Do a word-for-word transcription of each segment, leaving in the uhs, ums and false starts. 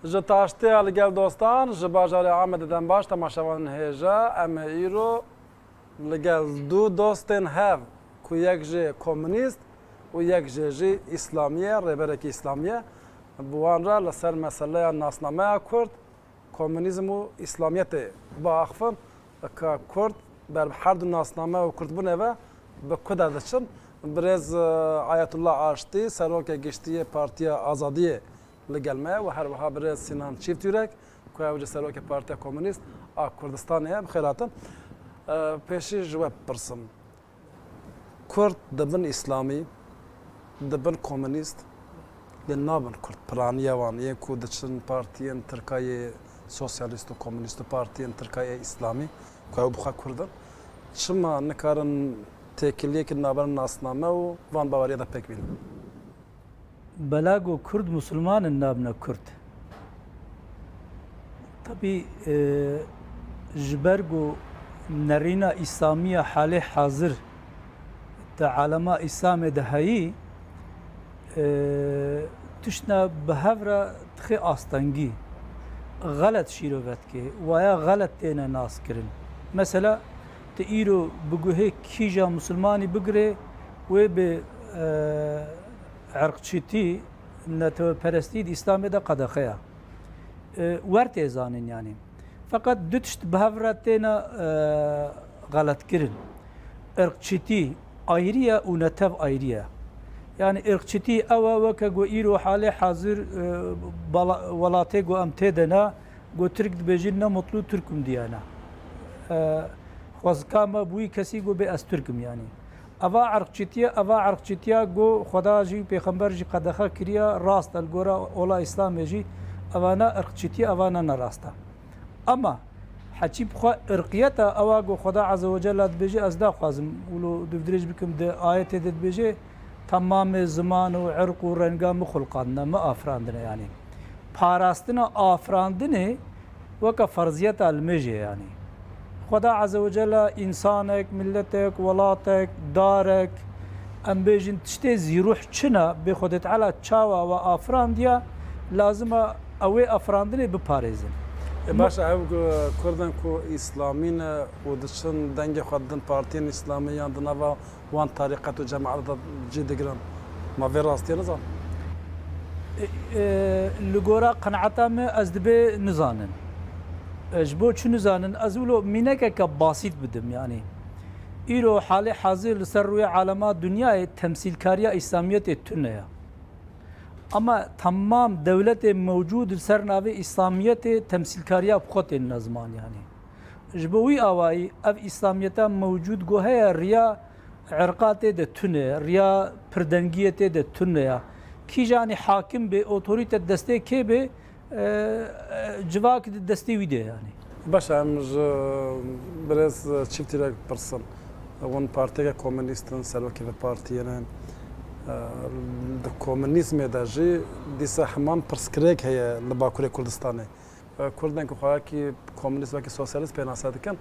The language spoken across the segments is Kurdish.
Ji taştiya li gel dostan, ji bajarê Amedê dem baş temaşevanên hêja, em ê îro li gel du dostên hev, ku yek jê komunîst û yek jê jî îslamî ye, rêberekî îslamî ye, bi wan re li ser meseleya nasnameya Kurd, komunîzm û îslamiyetê biaxifin, ka Kurd ber bi her du nasname û Kurdbûnê ve bi ku de diçin. Birêz, e, Ayetullah Aştî, serokê giştî yê Partiya Azadiyê li gel me ye û her wiha birêz Sinan Çîftîrek, ku ew jî serokê Partiya Komunîst a Kurdistanê ye. Bi xêr hatin. E, pêşî ji we bipirsim. Kurd dibin îslamî, dibin komunîst, lê nabin Kurd. Piraniya wan yên ku diçin partiyên Tirka yê sosyalîst û komunîst û partiyên Tirka yê îslamî, ku ew bi xwe Kurd in, çima nikarin têkiliyekî di navbera nasname û van baweriya de pêk bînin? Bela ku Kurd Musulman in nabine Kurd. Tabî, e, ji ber ku nerîna îslamî ya halê hazir di alema îslamê de heyî, e, tiştna bi hev re dixê astengî, xelet şîrove dike, waya xelet têne naskirin. Mesela, tu îro bi guhê kîja Musulmanî bigirê, wê bi, e, irqçîtî, neteweperestî di Îslamê de qedexe ye. E, wer tê zanîn yanî. Feqet du tişt bi hev re têne, e, xeletkirin. Irqçîtî ayrî ye û netev ayrî ye. Yanî irqçîtî ew e, weke ku îro halê hazir, e, bala-, welatê ku em tê de ne, ku Tirk dibêjin ne mutlu Türk'üm diyene. E, xwezika me bûyî kesî ku bê ez Tirk'im yanî. Eva irqçîtiye, eva irqçîtiya ku Xweda jî û Pêxember jî qedexe kiriye, rast e, li gora ola Îslamê jî eva ne irqçîtiye, eva ne nerast e. Ama heçî bi xwe irqiyet e, ewa ku Xweda Azze ve Celle dibêje, ez naxwazim wilo dûvdirêj bikim, di ayetê de dibêje, temamê ziman û irq û renga min xulqandine, min afirandine yanî. Parastina afirandinê weke ferziyeta limêjê yanî. Xweda Azze ve Celle însanek, miletek, welatek, darek, em bêjin tiştê zîruh çi ne, bê Xwedê Teala çawa we afirandiye, lazim e ew ê afirandinê biparêzin. E, baş e, ev ku Kurd in ku îslamî ne û diçin dengê xwe didin partiyên îslamî yan di nava wan tarîqet û cemaeta de cî digirin. Ma vê rastiye nizanin? E, e, li gora qenaeta min ez dibê nizanin. E, ji bo çi nizanin? Ez wilo mînekeke basît bidim, yanî. Îro halê hazir li ser rûyê alema dinyayê temsîlkariya Îslamiyetê tune ye. Ama temam dewletê mewcûd li ser navê Îslamiyetê temsîlkariya bi xwe têne ziman, yanî. Ji bo wî awayî ev Îslamiyeta mewcûd ku heye riya irqa tê de tune, riya pirdengiyê tê de tune ya. Kîjanî hakim bê, otorîte destê kê bê, e, e, civak di destê wî de ye, yanî. Baş e, em ji birêz Çîftîrek pirsin. Hûn partiyeke komunîst in, serokê vê partiyê ne. E, di komunîzmê de jî dîsa heman pirsgirêk heye li Bakurê Kurdistanê. E, Kurd in ku xwe wekî komunîst, wekî sosyalîst pênase dikin.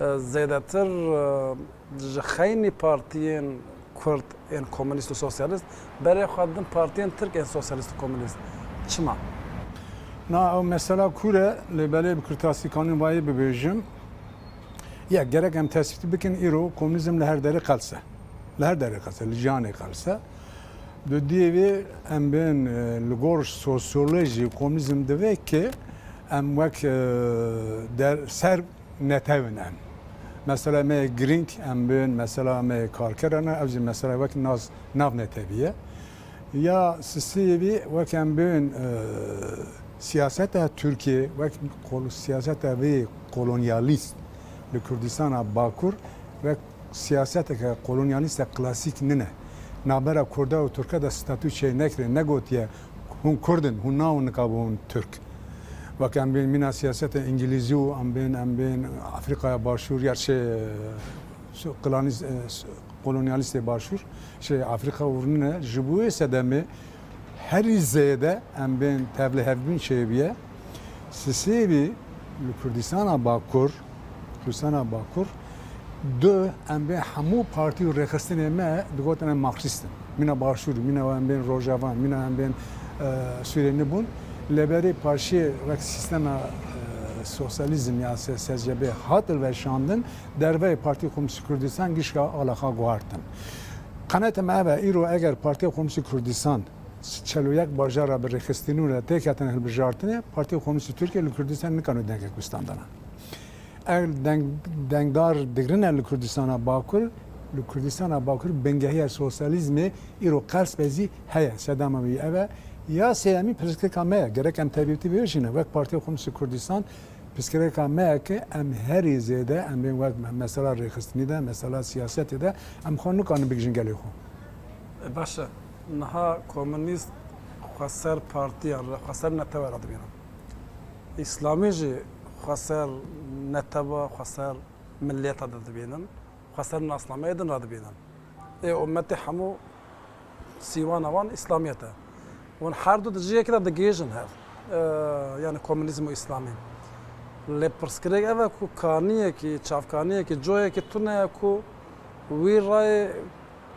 E, zêdetir, e, ji xeynî partiyên Kurd ên komunîst û sosyalîst berê xwe didin partiyên Tirk ên sosyalîst û komunîst. Çima? Na, ew mesela kûr e, lê belê bi kurtasî kanî vayê bibêjim. Ya, gerek em tespît bikin, îro komunîzm li her derê qels e. Li her derê qels e, li cîhanê qels e. Di duyê vê em bên, e, li gor sosyolojî komunîzm divê ki em wek, e, der, ser netew in em. Mesela me yê girîng em bên, mesela me yê karker ne, ev jî mesela wek nas-, nav netewî ye. Ya sisiyê vî wek em bên, e, siyaseta Tirkiyê, wek kol-, siyaseta vê kolonyalîst li Kurdistana Bakur, wek siyaseteke kolonyalîst e klasîk nine. Navbera Kurda û Tirka de statû çênekirê, negotiye, hûn Kurd in, hûn nawin nikabûn Tirk. Wek em bên mîna siyaseta Îngilîzî û em bên, em bên Afrîkaya Başûr ya çê, e, su-, klanîz-, e, su-, kolonyalîstê Başûr, şey, Afrîka û nine, ji bo wê sedemê herî zêde em bên tevlihevbûn çêbûye. Sisêbî li Kurdistana Bakur, Kurdistana Bakur, du em bên hemû partî û rêxistinê me digotin em Marksîst in. Mîna Başûr, mîna em bên Rojava, mîna em bên, e, Sûrê nibûn. Lê berê paşê wek sîstema, e, sosyalizm ya S S C B hat hilweşandin, derveyê Partî Komûnîstî Kurdistan gişka ala xwe guhartin. Qenaeta me ev e, îro eger Partîya Komûnîstî Kurdistan çel û yek bajara bi rêxistinû re têketin hilbijartinê, Partîya Komûnîstî Tirkiye li Kurdistan nikano dengek wî standana. Ev deng-, dengdar digrine li Kurdistana Bakur, li Kurdistana Bakur bingehiya sosyalîzmê îro qels be zî heye. Sedema wî ev e. Ya sêyemî pirsgirêka me ye. Gerek em tevîtî bibêjine. Wek Partiya Komûnîstî Kurdistan pirsgirêka me ye ki em herî zêde em bên wek me-, mesela rêxistinî de, mesela siyasetê de em xwe nikarin bigihîjin gelê xwe. E, baş e. Niha komûnîst xweser partiyan re, xweser netewe re dibînin. Îslamî jî xweser netewa, xweser mileta de dibînin, xweser nasnameyê din re dibînin. Ê ummetê hemû sîwana wan îslamiyet e. Hûn her du di cihekî de digihîjin hev. Ee, yani komûnîzm û îslamî. Lê pirsgirêk ev e ku kaniyekî, çavkaniyekî, coyekî tune ye ku wî rayê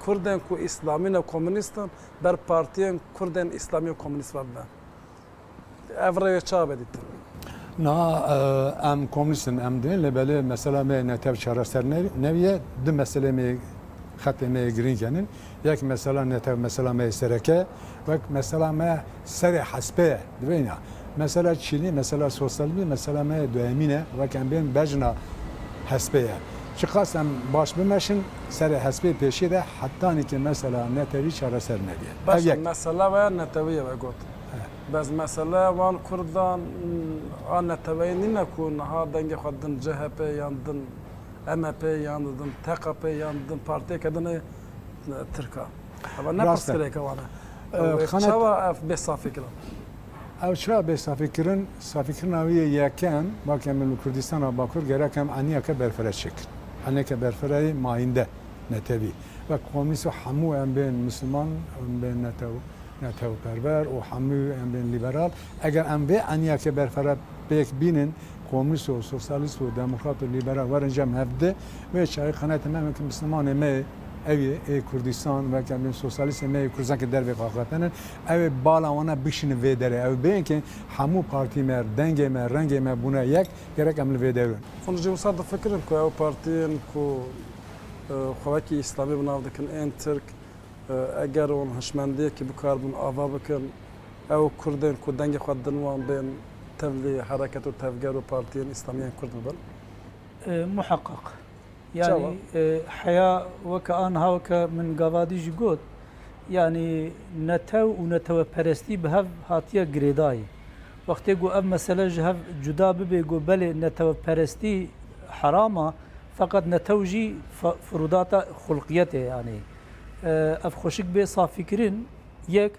Kurdên ku îslamî ne komûnîst in, ber partiyên Kurdên îslamî û komûnîst ve bibe. Ev rê wê çawa be dîtin? Niha, e, em komûnîst in, em dibên, lê belê mesela me netew çareser ne-, neviye, du meselê me, xetê me girîng henin. Yek mesela netew, mesela me sereke, wek mesela me serê hespê ye, dibên ya. Mesela çînî, mesela sosyalîzmî, mesela me duyemîn e, wek em bên bejna hespê ye. Çiqas em baş bimeşin, serê hespê pêşî de hetanî ki mesela netewî çareser neviye. Baş, ev yek. Mesela we netewî ye we got. He. Bes mesele wan Kurdan, a neteweyê nîne ku niha dengê xwe din C H P yan din M H P yan din T K P yan din partiyeke din ê, e, Tirk a. Eva ne pirsgirêke wan e. Rast e. E, ew ê Xanet, çawa ev bê safî kirin? Ew çawa bê safî kirin? Safîkirina wî yê yekem, bak em li Kurdistana Bakur gerek em eniyeke berfere çêkin. Eniyeke berfereyê mayînde, netewî. Wek komîs û hemû em bên Misliman, em bên netew-, netewperwer û hemû em bên lîberal. Eger em vê eniyekê berfere pêk bînin, komîst û sosyalîst û demokrat û lîberal werin cem hev di, wê çaxê qenaetê me, weke Mislimanê me ew ê, ê Kurdistan, weke em bên sosyalîstê me ê Kurdistan ki dervê xwe xetinin, ew ê bala wana bişînin vê derê. Ew bên ki hemû partî me, dengê me, rengê me bûne yek, gerek em li vê derê bin. Hûn jî wisa difikirin ku ew partiyên ku, e, xwe wekî îslamî bi nav dikin, ên Tirk, Eger hûn hişmendiyekî bikaribin ava bikin, ew Kurdên ku dengê xwe didin wan bên tevlî hereket û tevger û partiyên îslamiyên Kurd bibin? E, muheqeq. Çawa? Yanî, e, heya weke aniha weke min gavadî jî got, yanî netew û neteweperestî bi hev hatiye girêdayî. Wextê ku ev mesele ji hev cuda bibe, ku belê neteweperestî heram a, feqet netew jî fe-, firûdata xulqiyetê, yanî, e, ev xweşik bê safîkirin, yek,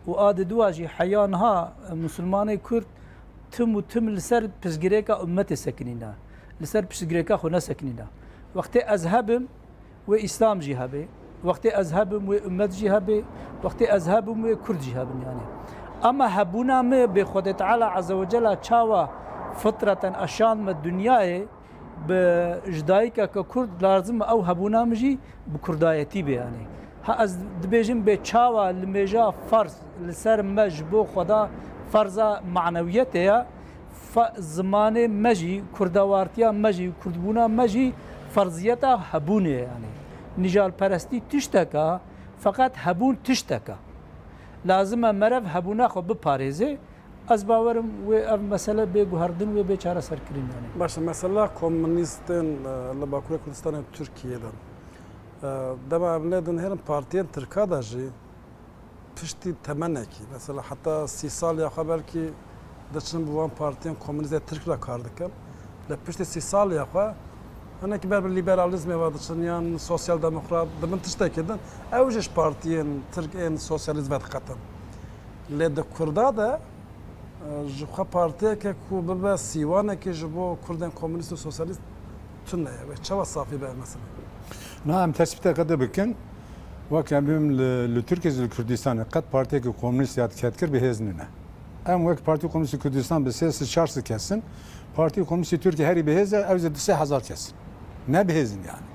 û a di dua jî heya niha, e, Musulmanê Kurd tim û tim li ser pirsgirêka ummetê sekinîne, li ser pirsgirêka xwe nesekinîne. Wextê ez hebim, wê Îslam jî hebe, wextê ez hebim, wê ummet jî hebe, wextê ez hebim, wê Kurd jî hebin, yanî. Ama hebûna min bê Xwedê Teala Azze ve Cella çawa fitreten eşand me dinyayê, bi, ji dayikeke Kurd lazim e ew hebûna min jî bi Kurdayetî be, yanî. Ha ez dibêjim bê çawa limêja ferz li ser me ji bo Xweda ferza manewiyetê ye, fe-, zimanê me jî, kurdewartiya me jî, kurdbûna me jî ferziyeta hebûnê ye, yanî. Nijalperestî tiştek e, feqet hebûn tiştek e. Lazim e merev hebûna xwe biparêze. Ez bawerim wê ev mesele bê guherdin, wê bê çareserkirin, yanî. Baş e, mesela komûnîstên, e, li Bakurê Kurdistanê Tirkiyê de, e, dema em lê dinihêrin partiyên Tirka de jî piştî temenekî, mesela heta sî sal ya xwe belkî diçin bi wan partiyên komûnîst ê Tirk re kar dikin. Lê piştî sî sal ya xwe hinekî ber bi lîberalîzmê ve diçin yan sosyal demokrat dibin tiştekî din. Ew jî ji partiyên Tirk ên sosyalîst vediqetin. Lê di Kurda de, e, ji xwe partiyeke ku bibe sîwanekî ji bo Kurdên komûnîst û sosyalîst tune ye. Wê çawa safî be ev mesele? Na em tespîteke din bikin. Wek em bibim li, li Tirkiye zî li Kurdistanê qet partiyeke komûnîst ya diketkir bi hêz nîne. Em wek Partî Komûnîst Kurdistan bi sê sed çar sed kes in. Partî Komûnîst Tirkiye herî bi hêz e, ew zî du sê hezar kes in. Ne bi hêz in yanî.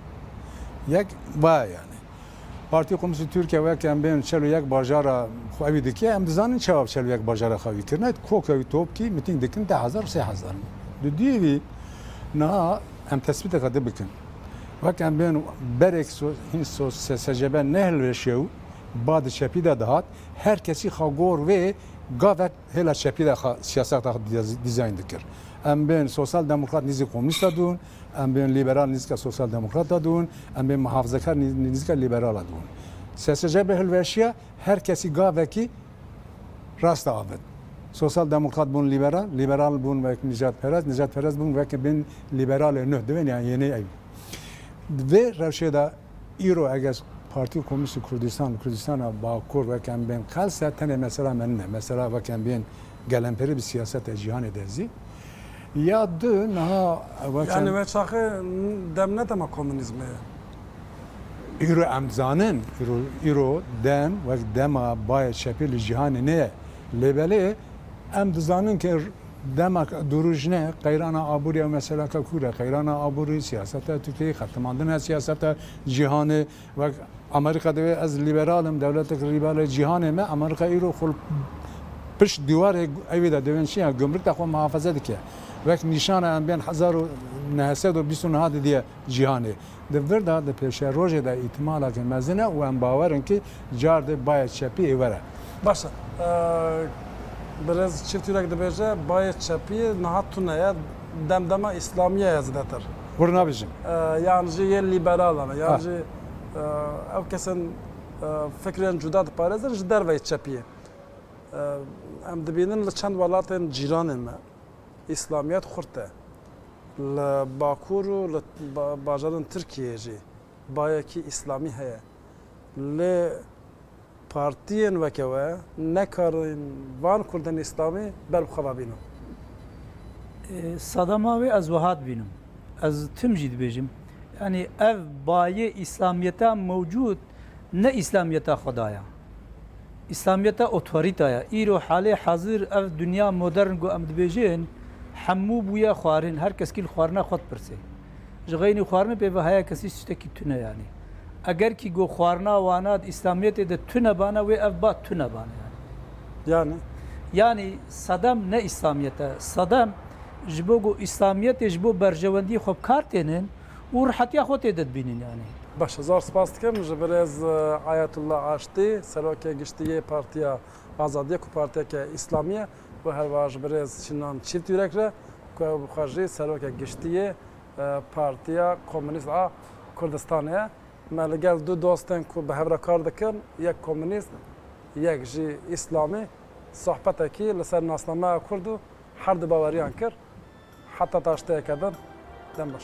Yek vaya yanî. Partî Komîsî Tirkiye wek em bên çel û yek bajara xwe wî dike, em dizanin çawa çel û yek bajara xwe wî kirine. Koka wî topkî mitîng dikin deh hezar, sê hezar. Di dî wî niha em tespîteke di bikin. Wek em bên berek so-, hîn so-, S S C B nehilweşiye û ba di çepî de dihat, her kesî xwe gor wê gavek hêla çepî de xwe siyaseta xwe diz-, dîzayn dikir. Em bên sosyal demokrat nîzî komînîsta dûn, em bên liberal nîzîka sosyal demokrata dûn, em bên muhafazekar nî-, nîzîka liberala dûn. S S C B hilweşiya her kesî gavekî rasta avêt. Sosyal demokrat bûn liberal, liberal bûn wek nijadperest, nijadperest bûn wek bên liberalê nuh dibên, yani yeni ev. Vê rewşê de îro eger Partî Komînîst Kurdistan, Kurdistana Bakur wek em bên qelse tenê mesela me nine. Mesela wek em bên gelemperî bi siyaseta cîhanê de zî. Ya du niha wek Yani em we çaxê dem ne dema komünizmê ye. Îro em dizanin, îro, îro dem wek dema bayê çepî li cîhanê neye. Lê belê em dizanin ke dema dûrûj ne, qeyrana aborî ya meseleke kûr e, qeyrana aborî, siyaseta Tirkiyeyê, xetimandina siyaseta cîhanê, wek Amerîka divê ez liberal im, dewletek liberal e cîhanê me, Amerîka îro xwe pişt dîwarê evî de divên çi ya gumruk de xwe muhafaze dike. Wek nîşana em bên hezar û neh sed û bîst û neh didiye cîhanê. Di vir de, di pêşerojê de îhtimaleke mezin e û em bawer in ki car dê bayê çepî ê were. Baş e. Eee, birêz Çiftîrek dibêje, bayê çepî niha tune ye, demdema îslamiye ye zêdetir. Wir nabêjin. Eee, yan jî yê liberalan e, yan Ha. jî, eee, ew kesên, eee, fikrên cuda diparêzin ji derveyî çepiyê. Eee, em dibînin li çend welatên cîranên me îslamiyet xurt e. Li Bakur û li ba-, bajarên Tirkiyeyê jî bayekî îslamî heye. Lê partiyên weke we nekarin van kurdên îslamî ber bi xwe ve bînin. Ê, sedema wê ez wiha dibînim. Ez tim jî dibêjim. Yanî ev bayê îslamiyeta mewcûd ne îslamiyeta Xwedaya. Îslamiyeta otorîta ye. Îro halê hazir ev dinya modern ku em dibêjin, hemû bûye xwarin, her keskî li xwarina xwe dipirse. Ji xeynî xwarinê pê ve heye kesî tiştekî tune yanî. Eger kî ku xwarina wana di Îslamiyetê de tune bane, wê ev ba tune bane yanî. Yani? Yanî sedem ne Îslamiyet e. Sedem ji bo ku Îslamiyetê ji bo berjewendiyê xwe bi kar tênin û rihetiya xwe tê de dibînin yanî. Baş e, zor spas dikim ji birêz, e, Ayetullah Aştî, serokê giştî yê Partiya Azadiyê ku partiyeke îslamî ye û herwiha ji birêz Şinan Çiftîrek re ku ew bi xwe jî serokê giştî yê, e, Partiya Komûnîst a Kurdistanê ye. Me li gel du dostên ku bi hev re kar dikin, yek komûnîst, yek jî îslamî, sohbetekî li ser nasnameya kurd û her du baweriyan kir. Heta taşteyeke din, dem baş.